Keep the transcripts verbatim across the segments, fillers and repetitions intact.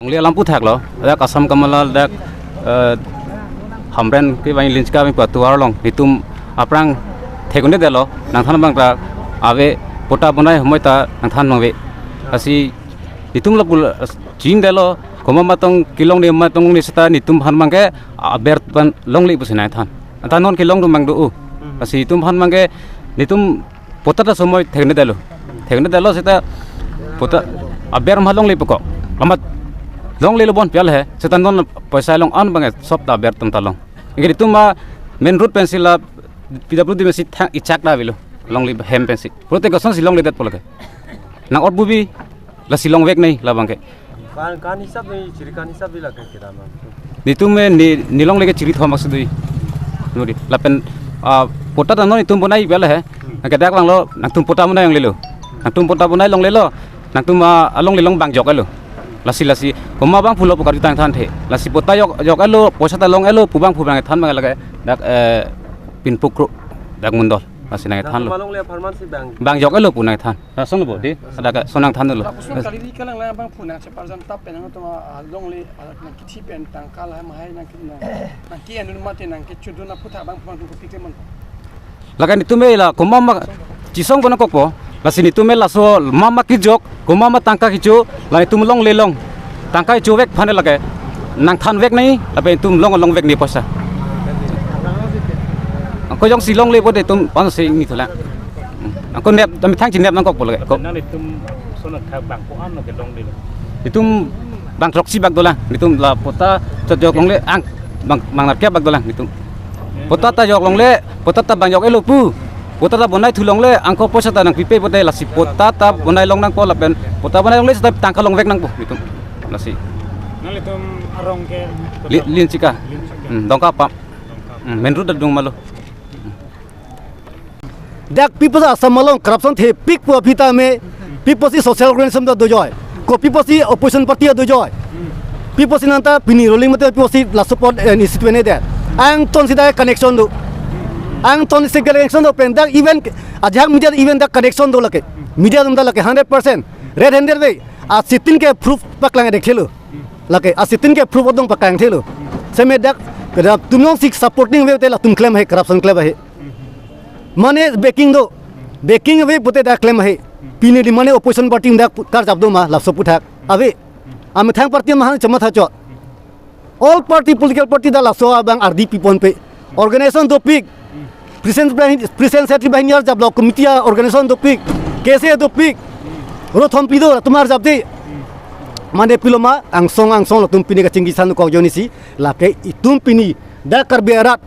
Longle alam puthak lo, dak Assam Kamala, dak, eh, Hamren ke bang Linchika bang patuar long, netum aphrang thekdunde detlo, nangthan abang ta ave, patta bonai homoi ta nangthan abang ave. Lasi netum lapu ching detlo, komat matong kelong ne matong ne seta netum aphan abang ke aber abang longle pusi nangthan. Anta non kelong atum abang do-o. Lasi netum aphan abang ke netum patta ta somoi thekdunde detlo. Thekdunde detlo seta patta aber ma longle pokok. Amat longlelo bon pial he. Seta non poisa long an abang ke sop ta aber atum ta long. Anke netum ma main road pensi la P W D pensi thang ichak ta avelo. Longle hem pensi. Pulote kosonsi longledetpo lake. Nang-ot bubi lasi longvek nai labang ke. Kan, kan hisap ni, chiri kan hisap ni lake kedam. Netum me ne, ne longle ke chiri thom maksud dui. Nuri. Lapen, ah, patta ta non netum bonai pial he. Nang kedak abang lo, nangtum patta bonai longlelo. Nangtum patta bonai longlelo. Nangtum, ah, alongle long bang jok-etlo. Lasi lasi. Komat abang pulo pu karju tangthan the. Lasi patta jok, jok-etlo, poisa ta long-etlo, pu abang pu abang than abang lake. Dak, eh, Pinpukro. Dak Mondol. Lasi nangthanlo. Nangtum alongle apharman si bang. Bang jok-etlo pu nangthan. Lason bo, di, ada ka, so nangthan dolo. Lapuson kali di kalang lang abang pu nangcheparjan tap pen nangtum, ah, longle, ah, nangkithi pen tangka lahai mahai nang ki-, nang, nangki-en dun mate nangkechudun aphuthak abang pu abang pu pikir man. Lake netum me la komat ma chisong bo nangkokpo. Lasi netum me laso mama kejok, komat ma tangka kecho, la netum longle long. Tangka kechovek aphan lake nangthanvek nai, lapen netum long longvek nai poisa. Ako jongsi longle pote netum pan se ni thola. Ako nep, kami thang chinep nangkokpo lake. Ako. Nang netum sona kha bang ko an ke longle lo. Netum bang throksi bak dolang, netum la patta chot jok longle ang bang, bang narkep bak dolang netum. Patta ta jok longle, patta ta bang jok-etlo pu. Patta ta bonai thu longle, angko poisa ta nangpipe pote lasi patta ta bonai long nangpo lapen. Patta bonai longle seta tangka longvek nangpo netum. Lasi. Nang netum arong ke Li-, Linchika. Linchika. Hmm, Dongka Pam. Dongka. Hmm, main road adung malo. Dak pi pusi Assam along corruption thepik pu aphi tame, pi pusi social organization ta dojoi. Ko pi pusi opposition party ta dojoi. Pi pusi nangta pini ruling mate pi pusi laso apot, eh, institute ne det. Angton si dak connection do. Angton si connection do pen dak even ajak media even dak connection do lake. Media atum ta lake hundred percent. Red handed way. Asitin ke proof paklang dekhelo. Lake asitin ke proof adung paklang thelo. Seme dak kedam atum jongsi supporting way te latum klem he corruption klem he. Mane backing do. Backing ave pote dak klem ahe. Pini di mane opposition party dak karjap do ma laso aphuthak. Ave. Amethang party mahan chama tha cho. All party, political party dak laso abang ardi pipon pe. Organization dopik. President bahini, President Secretary bahini arjap, block committee a organization dopik. K C A dopik. Rothom pido tumar jap de. Mane pilo ma angsong angsong latum pini kachingki san kok joni si. Lake itum pini dak Karbi arat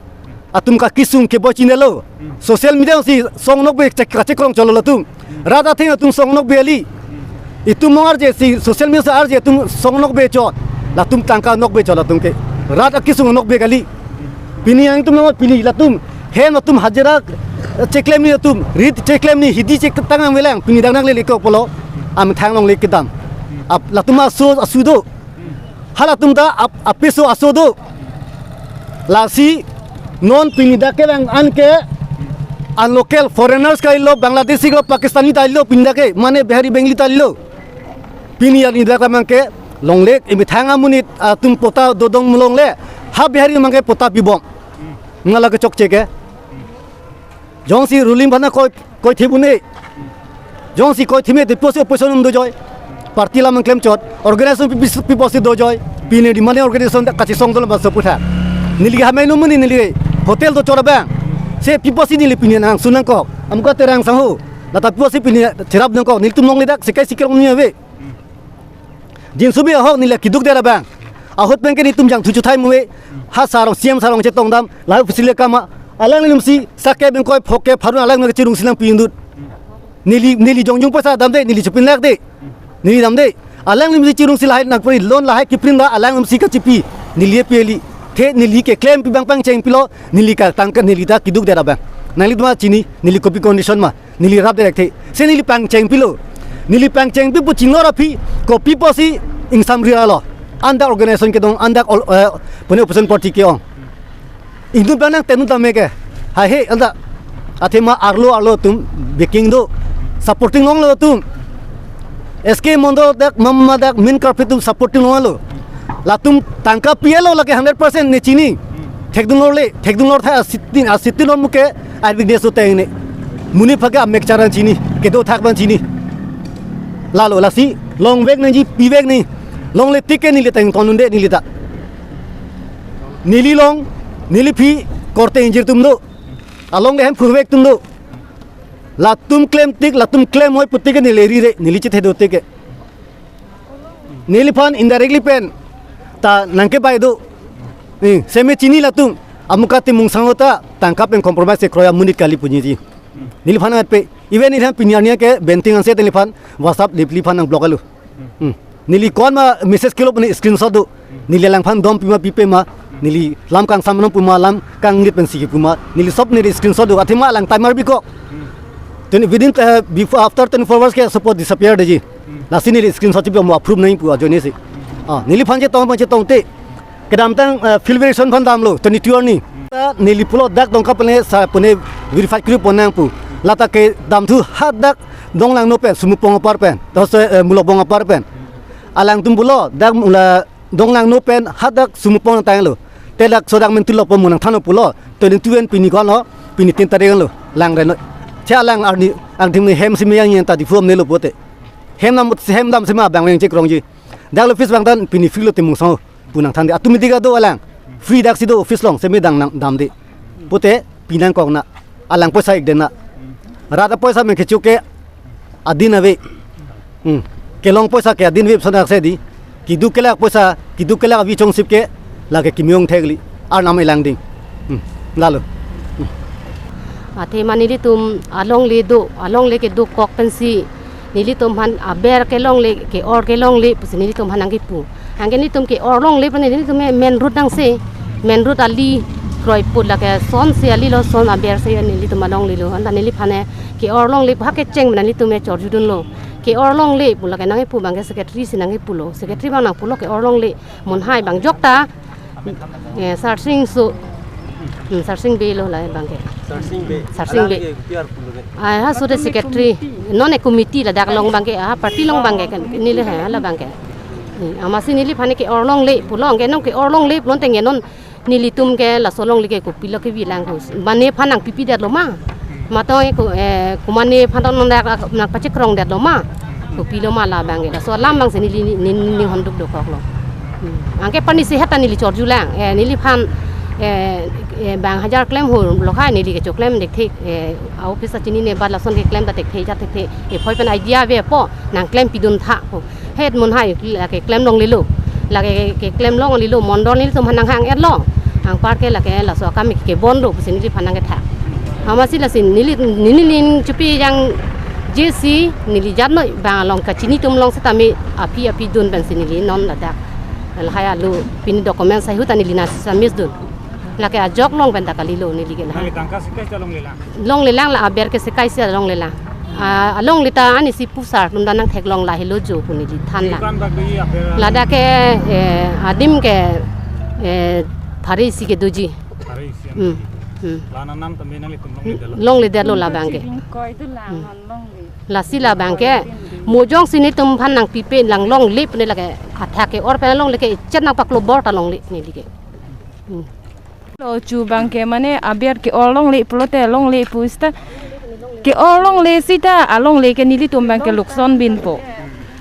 atum kakesung keboi chinelo. Social media si song nokbe chek-, kachekrong cholo latum. Rat atheng atum song nokbe kali. Itum mong arje si social media si arje atum song nokbe chot. Latum tangka nokbe chot latum ke. Rat akesung nokbe kali. Pini yang itum nang pini latum. Hem atum hajira cheklem ni atum. Rit cheklem ni hidi chek tang ang velang. Pini dak nangle liko polo. Amethang longle kedam. Ap latum aso asu do. Halatum ta ap-, apiso aso do. Lasi non pini dak kelang an ke unlocal foreigners kalilo, Bangladeshi lo, Pakistani ta kalilo, pini dak ke mane Bihari Bengali ta kalilo. Pini ani dak abang ke longle, emethang amonit atum patta dodong longle. Ha Bihari abang ke patta pibom. Nangla kechokche ke. Jongsi ruling aphan koi, koi thibune. Jongsi koi thime te pusi opposition atum dojoi. party alam nangklemchot, organization pi, pi, pi apotsi dojoi, pini di mane organization ta kachesong dolo bangso aputhak. Neli ke hamai numuni neli hotel dochot abang. Se pi apotsi neli pini nangsun nangkok. Amuka Terang sangho. Lata pi apotsi pini cherap nangkok. Nelitum longle dak sekai si kelong ni ave. Jinso bi ahok neli keduk der abang. Ahut pen ke netum jangthu chuthai muve. Ha sarong C M sarong chetongdam. Lahai office le kama. Alanglitum si sake bengkoi phoke pharun alang nang chirung silang pindut. Neli, neli jongjung poisa damde, neli chepin lakde. Neli damde. Alanglitum si chirung si lahai nangpri loan lahai kiprin da alanglitum si kachipi. Neli pi eli. The neli keklem pi abang pangcheng pilo, neli ka tangka neli ta keduk der abang. Nanglitum chini, neli kopi condition ma, neli rap der the. Se neli pangcheng pilo. Neli pangcheng pi pu chinglor aphi, kopi apotsi ingsamri ra lo. Andak organization kedong, andak all, eh, pune opposition party ke-ong. Ingdun abang nang tenun tame ke. Hai he, anta. Athema arlo arlo atum backing do. Supporting longlo atum. S K Mondol dak mama dak main culprit atum supporting longlo. Latum tangka P L O lake hundred percent ne chini. Thekdun lor le, thekdun lor tha asitin, asitin lor muke ai business uteng ne. Monit aphan ke amek charan chini, kedo thak abang chini. Lalo lasi, longvek nangji, pivek nangji. Longle tik ke neli teng tonun de neli ta. Neli long, neli aphi korte ingjir atum do. Along de hem phurvek atum do. Latum klem tik, latum klem hoi pu tik ke neli rire, neli chethek do tik ke. Neliphan indirectly pen ta nangkebai do. Eh, seme chini latum. Amuka Timung sangho ta tangka pen compromise ke kroya monit kali puniji. Neliphan nangpe. Even neliphan pini arni ke banting anse neliphan WhatsApp neliphan nang block alo. Hmm. Neli konma message kelo pune screenshot do. Neli alangphan dom pima pipe ma. Neli lam kangsam non puma lam kanglit pensi puma. Neli sob neli screenshot do. Athema alang timer bikok. Then within, uh, before, after twenty-four hours ke support disappear deji. Lasi neli screenshot chipi mo approve nangji pu ajoine si. Ah, neliphan chetong phan chetongte. Kedamtang, eh, field verify aphan damlo, twenty-two arni. Ta neli pulo dak tangka pune sa pune verify kri pon nang pu. Lata kedamthu hadak Donglangno pen, Sumupong apar pen. Tos, eh, Mulokbong apar pen. Alangtum pulo dak mula Donglangno pen hadak Sumupong tanglo. Te dak sodak mentu lo pon mo nangthanlo pulo. Twenty-two en pini ko-an lo, pini tin tarik lo. Lang reno. Che alang arni, angthim ni hem simi yang yang ta Diphu amne lo pote. Hem nam, hem dam sima abang yang chekrongji. Dak lo office abang ta pini free lo Timung sangho. Pu nangthan de. Atum idik ado alang. Free dak si do office along seme dang nang damde. Pote pi nangkok na. Alang poisa ik den na. Rat apoisa me kecho ke adin ave. Hmm. Kelong poisa ke adin ave sonak se di. Keduk kelak poisa, keduk kelak avi chongsip ke lake kimi-ong thekli. Arnam elang ding. Hmm. Lalo. Hmm. Athema nelitum alongle do, alongle kedokok pensi nelitum aphan aber ke longle, ke-or ke longle pusi nelitum aphan nangkipu. Anke nelitum ke-or longle pen nelitum main road nang se, main road ali kroi put lake son se ali lo, son aber se nelitum alongle lo. Anta neliphan ke-or longle ha kecheng pen nelitum chorjudunlo. Ke-or longle pu lake nangkipu abang ke secretary si nangkipulo. Secretary abang nangpulo ke-or longle. Munhai abang jokta. Eh, Sarsing so. Hmm, Sarsing Bey lo la abang ke. Sarsing Bey. Sarsing Bey. Alang ke P R pulo ke. Ah, ha so de secretary. Non e committee ladak along abang ke, ah, party along abang ke kan. Neli he la abang ke. Hmm, amatsi neliphan ke-or longle pulo, anke non ke-or longle pulo teng non nelitum ke laso longle ke kopilo kevi lang ko. Mane aphan nangpipi detlo ma. Matong e ko, eh, komane aphan non nang, nangpachekrong detlo ma. Kopilo ma la abang ke. Laso alam abang si neli ni, ni, ni, ni honduk dokoklo. Hmm. Anke pani sehat ta neli chorjulang. Eh, neliphan, eh, eh, bang hajar klem ho lo khai neli ke choklem dekthe. Eh, a office ta chinine bat lason keklem ta dekthe ja dekthe. Eh, phoi pen idea avepo nangklem pidun tha ko. Het munhai lake klem longlelo. Lake keklem longlelo. Mondol nelitum aphan nanghang-etlo. Anpar ke lake laso akam ke bon do pusi neliphan nangketha. Amatsi lasi neli, neli ning chupi yang J C neli jat noi abang along kachini atum along setame aphi aphi dun pensi neli non ladak. Lahai alu pini document sai ahut ta neli nangsi submit dun. Lake ajok along pen ta kalilo neli ke la. Nangli tangka sekai ta longlelang. Longlelang la aber ke sekai si longlelang. Ah, alongle ta ani si pusar atum ta nangtheklong lahelo jo pu neli thanlang. Dukan bak doji aber. Ladak ke, eh, adim ke, eh, phare isi ke doji. Phare isi. Hmm. Hmm. La anam tame nanglitum longledetlo. Longledetlo la abang ke. Koi tu lang Hmm. non longle. Lasi la abang ke. Mojong si nelitum aphan nangpipe lang longle pune lake athak ke-or pen longle ke ichet nangpaklo bor ta longle neli ke. Hmm. Lo chu abang ke mane aber ke-or longle pulote longle pu seta ke-or longle seta alongle ke nelitum abang ke lukson binpo.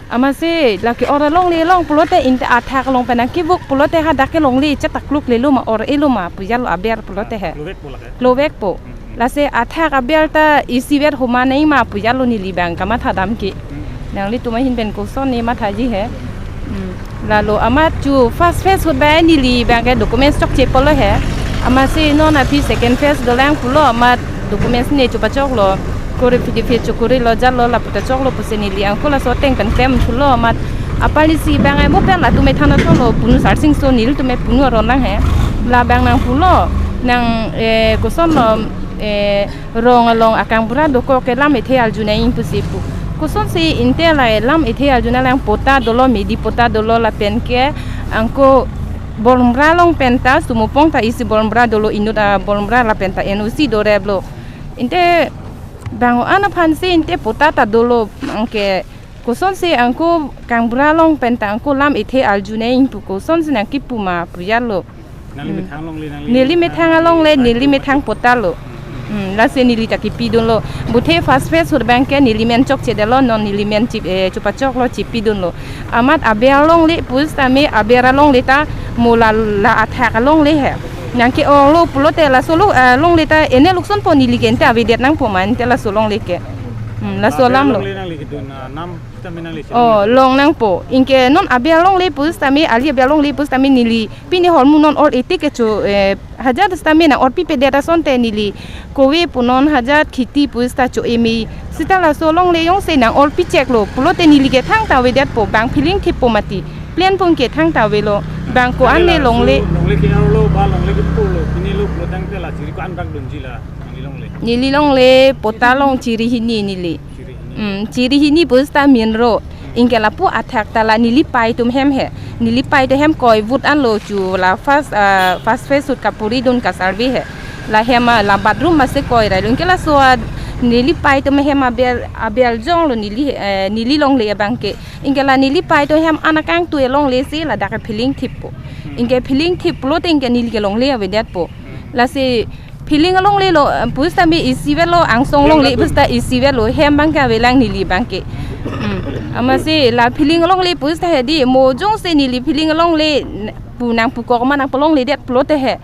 Amatsi lake or alongle along pulote inte athak along pen nangkevok pulote hadak ke longle chetakluk lelo ma or-elo ma pu jalo aber pulote he. Lovek po lake. Lovek po. Hmm, hmm. Lasi athak aber ta isivet homa nai ma pu jalo neli bang kamatha dam ke. Hmm. Nanglitum ahin pen kosonne mathaji he. Hmm. Lalo amat chu first phase ahut bang neli bang ke documents chokche pulo he. Amatsi non aphi second phase dolang pulo amat documents ne chopachoklo. Kori phidi phi chokori lo jalo lapu ta choklo pusi neli angko laso ateng pen klem thulo amat apali si bang ai mo pen latum ethan atholo punu sarsing so nelitum e punu aron lang he. La bang nangpulo nang, eh, kosonlo, eh, rong along akangbura dokok ke lam ethe arju nai pusi pu. Kosonsi inte la lam ethe arju nanglang, pota dolo, medi pota dolo lapen ke angko Boromra along pen ta sumupong ta isi Boromra dolo inut a Boromra lapen ta N O C doreplo. Inte bang o-an aphansi inte pota ta dolo, anke kosonsi angko kangbura along pen ta angko lam ethe arju nai pu kosonsi nangkepu ma pu jalo. Nangli, hmm, methang alongle, nangli, neli methang alongle, neli methang pota lo. Hmm. Hmm, lasi neli ta kepidunlo. Buthe first phase ahut bang ke neli men chokchedetlo, non neli men chip, eh, chopachoklo, chepidunlo. Amat aber alongle pusitame aber alongle ta mo la, la athak alongle he. Nangke-orlo pulote laso lo, eh, longle ta ene lukson po neli ke inte avedet nangpo ma inte laso longle ke. Hmm, laso aber alam lo. Alongle nangli kedun, ah, nam sitame nangli si. Oh, longle nangpo. Anke non aber alongle pusitame, ali aber alongle pusitame neli pini ahormu non or-ete kecho, eh, hajat sitame nang-orpipedet asonte neli kove pu non hajat khiti pusita cho-e me. Sita laso longle jongsi nang-orpicheklo pulote neli ke thangta avedetpo, bang feeling thippo mati. Pleng pung ke thangta avelo. Bang ko-an ne longle. Longle ke-orlo ba longle kepulo, pini lo pulo tangte la chiri ko-an bak dunji la nangli longle? Neli longle pota along chiri hini neli. Chiri hini. Hmm, chiri hini pusita main road. Hmm. Anke lapu athak ta la neli pei atum hem he. Neli pei atum hem koivut anlo chu la first, ah, first phase ahut kapuridun ka-survey he. La hem, ah, la bathroom masi koirailo. Anke laso, ah, neli pei atum hem aber, aber jonglo neli, eh, neli longle abang ke. Anke la neli pei atum hem an akangtui alongle si ladak feeling thippo. Hmm. Anke feeling thip pulote anke neli ke longle avedetpo. Hmm. Lasi feeling alongle lo, eh, pusitame isivetlo, angsong longle pusita isivetlo, hem bang ke avelang neli bang ke. Hmm. Amatsi la feeling alongle pusita he di, mo jongsi neli feeling alongle n-, pu nangpukok ma nangpalongledet pulote he.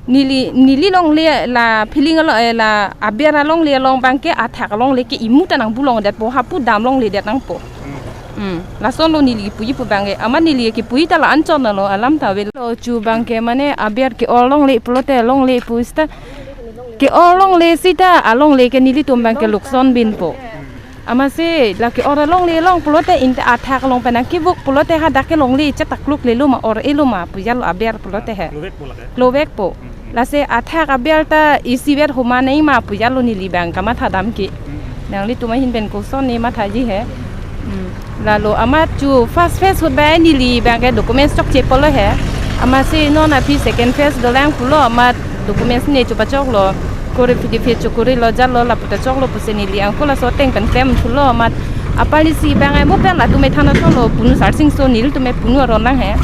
Neli, neli longle la feeling alo, eh, la aber alongle along bang ke athak alongle ke imu ta nangpu longdetpo, hapu dam longledet nangpo. Hmm. Hmm, lasonlo neli kipuji pu bang ke, amat neli kipuji ta la anchot nalo, alam ta avelo. Lo chu bang ke mane aber ke-or longle pulote longle pusita ke-or longle sita alongle ke nelitum bang ke lukson binpo. Amatsi lake or alongle along pulote inte athak along pen nangkevok pulote hadak ke longle chetakluk lelo ma or-elo ma pu jalo aber pulote he. Lovek po lake. Lovek po. Hmm. Lasi athak aber ta isivet homa nai ma pu jalo neli bang kamatha dam ke. Hmm. Nanglitum ahin pen kosonne mathaji he. Hmm. Lalo amat chu first phase ahut bang neli bang ke documents chokche pulo he. Amatsi non aphi second phase dolang pulo amat documents ne chopachoklo. Kori phidi phi chokori lo jalo lapu ta choklo pusi neli angko laso ateng pen klem thulo amat apali si bang ai mo pen latum ethan atholo punu sarsing so nelitum e punu aron lang he.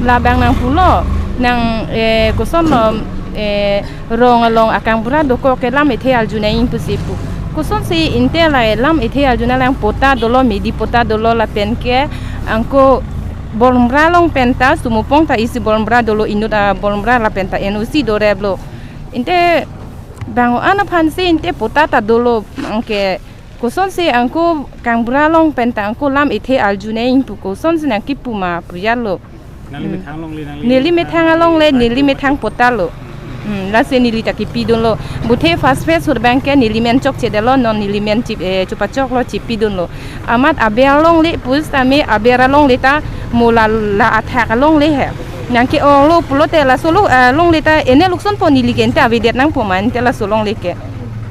La bang nangpulo nang, eh, kosonlo, eh, rong along akangbura dokok ke lam ethe arju nai pusi pu. Kosonsi inte la lam ethe arju nanglang, pota dolo, medi pota dolo lapen ke angko Boromra along pen ta sumupong ta isi Boromra dolo inut a Boromra lapen ta N O C doreplo. Inte bang o-an aphansi inte pota ta dolo, anke kosonsi angko kangbura along pen ta angko lam ethe arju nai pu kosonsi nangkepu ma pu jalo. Nangli, hmm, methang alongle, nangli, neli methang alongle, neli methang pota lo. Hmm, lasi neli ta kepidunlo. Buthe first phase ahut bang ke neli men chokchedetlo, non neli men chip, eh, chopachoklo, chepidunlo. Amat aber alongle pusitame aber alongle ta mo la, la athak alongle he. Nangke-orlo pulote laso lo, eh, longle ta ene lukson po neli ke inte avedet nangpo ma inte laso longle ke.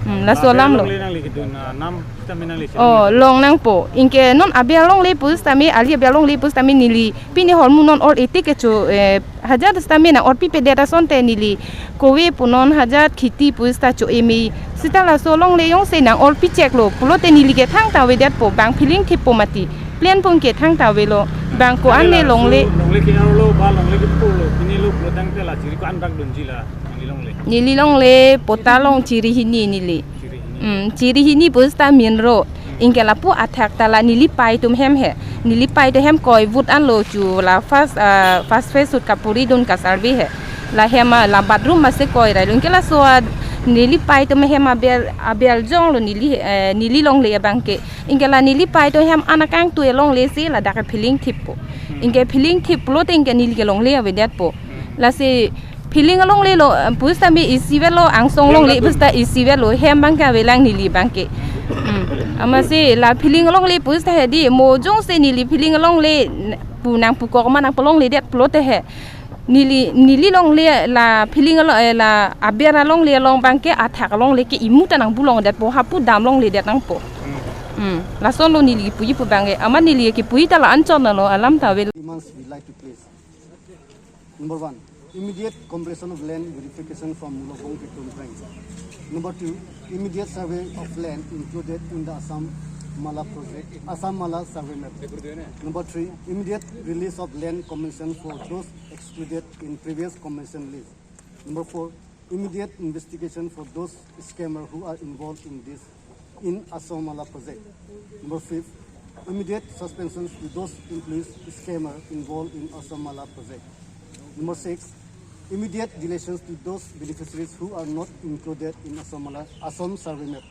Hmm, laso alam lo. Longle nangli kedun, ah, nam sitame nangli si. Oh, longle nangpo. Anke non aber alongle pusitame, ali aber alongle pusitame neli pini ahormu non or-ete kecho, eh, hajat sitame nang-orpipedet asonte neli kove pu non hajat khiti pusita cho-e me. Sita laso longle jongsi nang-orpicheklo pulote neli ke thangta avedetpo, bang feeling thippo mati. Pleng pung ke thangta avelo. Bang ko-an ne longle. Longle ke-orlo ba longle kepulo, pini lo pulo tangte la chiri ko-an bak dunji la nangli longle? Neli longle pota along chiri hini neli. Chiri hini. Hmm, chiri hini pusita main road. Anke lapu athak ta la neli pei atum hem he. Neli pei atum hem koi vote anlo chu la first, ah, first phase ahut kapuri dun ka-survey he. La hem, ah, la bathroom masi koi railo. Anke laso, ah, neli pei atum hem aber, aber jonglo neli, eh, neli longle abangke. Anke la neli pei atum hem anakang tu longle si ladak ke filling thippo. Anke filling thip pulote anke neli ke longle avedetpo. Lasi filling alonglelo, eh, pusitame isi avelo, angsong longle pusita isi avelo, hem abangke avelang neli abangke. Hmm. Amatsi la filling alongle pusita hedi, mo jongsi neli filling alongle n-, pu nangpukok ma nangpalongledet pulote he. Neli, neli longle la filling along, eh, la aber alongle along abangke athak alongle ke imu ta nangpu longdetpo, hapu dam longledet nangpo. Hmm. Lasonlo neli kipuji pu abangke, amat neli kipuji ta la anchot lo, alam ta ave. Demands we like to place. Number one, immediate completion of land verification from Mulabong to Tumkreng. Number two, immediate survey of land included in the Assam Mala project, Assam Mala survey map. Number three, immediate release of land compensation for those excluded in previous compensation list. Number four, immediate investigation for those scammer who are involved in this in Assam Mala project. Number five, immediate suspensions to those employees scammer involved in Assam Mala project. Number six, immediate deletions to those beneficiaries who are not included in Assam Mala, Assam survey map.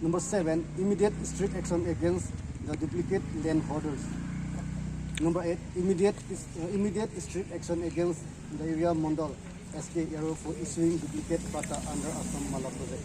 Number seven, immediate strict action against the duplicate land holders. Number eight, immediate is, uh, immediate strict action against the area Mondal S K A R O for issuing duplicate patta under Assam Mala project.